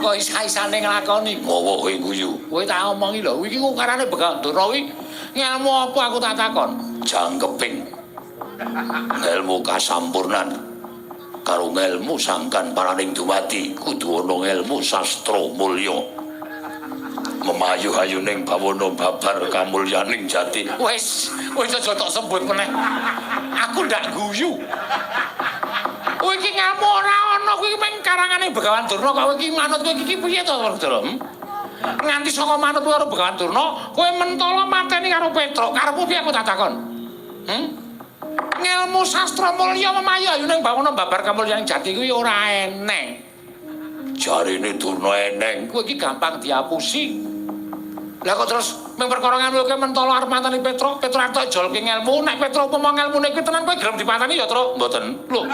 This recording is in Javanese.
kok isa-isane nglakoni? Ngowo kowe guyu. Kowe tak omongi lho, iki ku karane Begawan Durna kuwi ngelmu apa aku tak takon? Jangkeping. Ngelmu kasampurnan karo ngelmu sangkan paraning dumadi kudu ana ngelmu sastra mulya. Memayu hayuning bawana babar kamulyaning jati. Wis, wis aja tok sebut meneh. Aku ndak guyu. Kowe iki ngelmu ora ana, kuwi mung karangane Begawan Durna kok kowe iki manut kowe iki piye to, Werkudara? Nganti saka manut kowe karo Begawan Durna, kowe mentala mateni karo Petruk. Karepmu piye aku tak takon? Hmm? Ngelmu sastra mulya memayu hayuning bawana babar kamulyaning jati kuwi ora eneng. Jarine Durna eneng, kowe iki gampang diapusi. Lah kok terus mung perkara ngelmu kowe mentala arep mateni Petruk, Petruk arep ijolke ngelmu, nek Petruk umpama ngelmune kuwi tenan kowe gelem dipateni ya, Truk? Mboten. Lho.